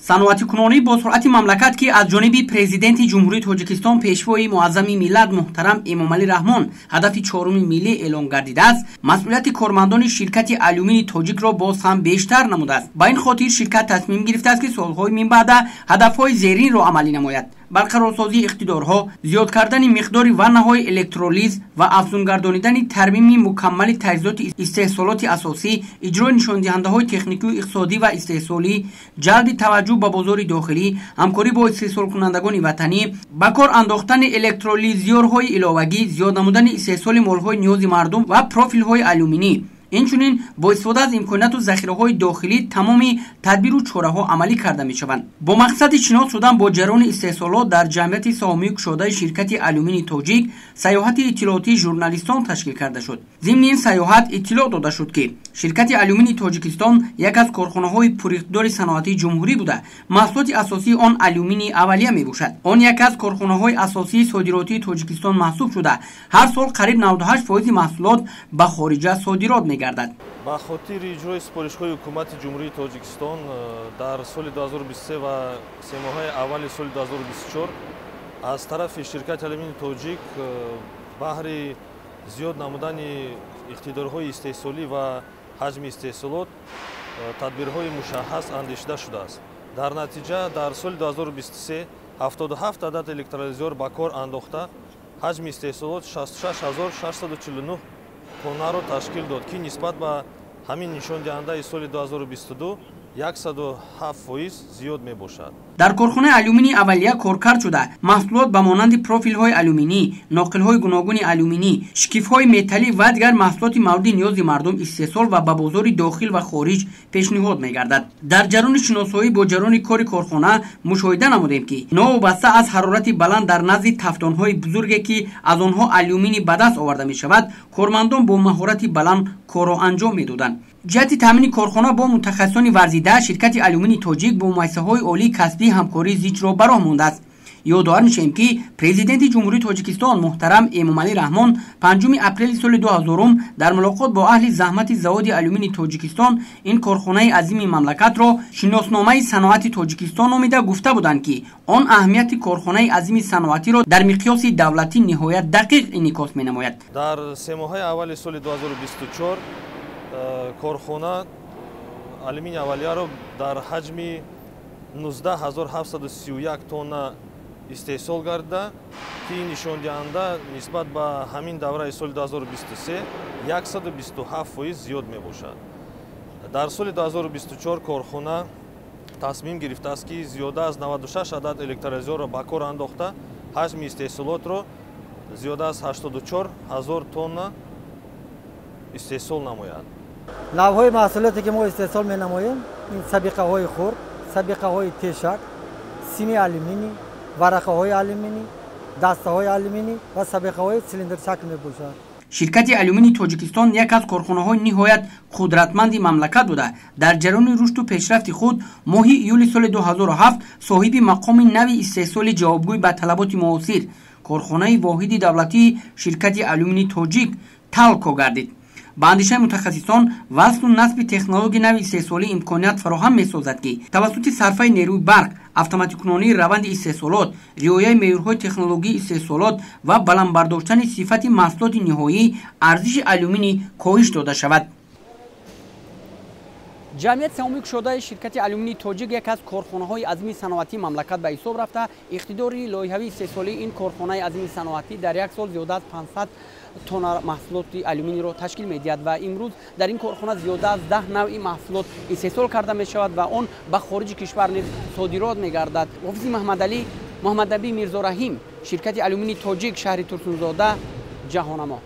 Саноатикунонӣ бо суръати мамлакат, ки аз ҷониби Президенти Ҷумҳурии Тоҷикистон, Пешвои муаззами миллат муҳтарам Эмомалӣ Раҳмон ҳадафи чоруми миллӣ эълон гардидааст, масъулияти кормандони ширкати Алюмини Тоҷикро боз ҳам бештар намудааст. Ба ин хотир ширкат тасмим гирифтааст, ки солҳои минбаъда ҳадафҳои зеринро амалӣ намояд: барқарорсозии иқтидорҳо, зиёд кардани миқдори ваннаҳои электролиз ва афзунгардонидани тармими мукаммали таҷҳизоти истеҳсолоти асосӣ, иҷрои нишондиҳандаҳои техникию иқтисодӣ ва истеҳсолӣ, ҷалби таваҷҷӯҳ ба бозори дохилӣ, ҳамкорӣ бо истеҳсолкунандагони ватанӣ, ба кор андохтани электролизёрҳои иловагӣ, зиёд намудани истеҳсоли молҳои ниёзи мардум ва профилҳои алюминӣ. Инчунин бо истифода аз имконияту захираҳои дохилӣ тамоми тадбиру чораҳо амалӣ карда мешаванд. Бо мақсади шинос шудан бо ҷараёни истеҳсолот дар ҷамъияти саҳомии кушодаи ширкати Алюмини Тоҷик сайёҳати иттилоотии журналистон ташкил карда шуд. Зимни ин сайёҳат иттилоъ дода шуд, ки ширкати Алюмини Тоҷикистон як аз корхонаҳои пуриқтидори саноатии ҷумҳурӣ буда, маҳсулоти асосии он алюминии аввалия мебошад. Он яке аз корхонаҳои асосии содиротии Тоҷикистон маҳсуб шуда, ҳар сол қариб 98 фоизи маҳсулот ба хориҷа содирот мегардад. Ба хотири иҷрои супоришҳои Ҳукумати Ҷумҳурии Тоҷикистон дар соли 2023 ва семоҳаи аввали соли 2024 аз тарафи ширкати Алюмини Тоҷик баҳри зиёд намудани иқтидорҳои истеҳсолӣ ва ҳаҷми истеҳсолот тадбирҳои мушаххас андешида шудааст. Дар натиҷа дар соли 2023 77 адад электролизёр ба кор андохта, ҳаҷми истеҳсолот 66 649 тоннаро ташкил дод, ки нисбат ба ҳамин нишондиҳандаи соли 2022 107% зиёд мебошад. Дар корхонаи алюминии аввалия коркард шуда маҳсулот ба монанди профилҳои алюминӣ, ноқилҳои гуногуни алюминӣ, шкифҳои металлӣ ва дигар маҳсулоти мавриди ниёзи мардум истеҳсол ва ба бозори дохил ва хориҷ пешниҳод мегардад. Дар ҷараёни шиносоӣ бо ҷараёни кори корхона мушоҳида намудем, ки новобаста аз ҳарорати баланд дар назди тафтонҳои бузурге, ки аз онҳо алюминӣ ба даст оварда мешавад, кормандон бо маҳорати баланд корро анҷом медоданд. Ҷиҳати таъмини корхона бо мутахассисони варзида ширкати Алюмини Тоҷик бо муассисаҳои олии касбӣ ҳамкории зичро ба роҳ мондааст. Ёдовар мешавем, ки Президенти Ҷумҳурии Тоҷикистон муҳтарам Эмомалӣ Раҳмон 5 апрели соли 2000 дар мулоқот бо аҳли заҳмати заводи Алюмини Тоҷикистон ин корхонаи азими мамлакатро шиносномаи саноати Тоҷикистон номида гуфта буданд, ки он аҳамияти корхонаи азими саноатиро дар миқёси давлатӣ ниҳоят дақиқ инъикос менамояд. Дар семоҳаи аввали соли 2024 корхона алюминий аввалияро дар ҳаҷми 19 731 тонна истеҳсол гардида, ки ин нишондиҳанда нисбат ба ҳамин давраи соли 2023 127% зиёд мебошад. Дар соли 2024 корхона тасмим гирифтааст, ки зиёда аз 96 адад электролизёрро ба кор андохта, ҳаҷми истеҳсолотро зиёда аз 84 ҳазор тонна истеҳсол намояд. Навъҳои маҳсулоте, ки мо истеҳсол менамоем, ин сабиқаҳои хурд, сабиқаҳои тешак, сими алюминӣ, варақаҳои алюминӣ, дастаҳои алюминӣ ва сабиқаҳои цилиндршакл мебошад. Ширкати Алюмини Тоҷикистон як аз корхонаҳои ниҳоят қудратманди мамлакат буда, дар ҷараёни рушду пешрафти худ моҳи июли соли 2007 соҳиби мақоми нави истеҳсоли ҷавобгӯй ба талаботи муосир, корхонаи воҳиди давлатии ширкати Алюмини Тоҷик «Талко» гардид. Ба андешаи мутахассисон, васлу насби технологияи нави истеҳсолӣ имконият фароҳам месозад, ки тавассути сарфаи нерӯи барқ, автоматикунонии раванди истеҳсолот, риояи меъёрҳои технологии истеҳсолот ва баланд бардоштани сифати маҳсулоти ниҳоӣ арзиши алюминӣ коҳиш дода шавад. Ҷамъияти саҳомии кушодаи ширкати Алюминии Тоҷик яке аз корхонаҳои азими саноатии мамлакат ба ҳисоб рафта, иқтидори лоиҳавии истеҳсолии ин корхонаи азими саноатӣ дар як сол зиёда аз 500 тонна маҳсулоти алюминийро ташкил медиҳад ва имрӯз дар ин корхона зиёда аз 10 навъи маҳсулот истеҳсол карда мешавад ва он ба хориҷи кишвар низ содирот мегардад. Ҳофизи Маҳмадалӣ, Муҳаммаднабӣ Мирзораҳим, ширкати Алюминии Тоҷик, шаҳри Турсунзода, Ҷаҳонамо.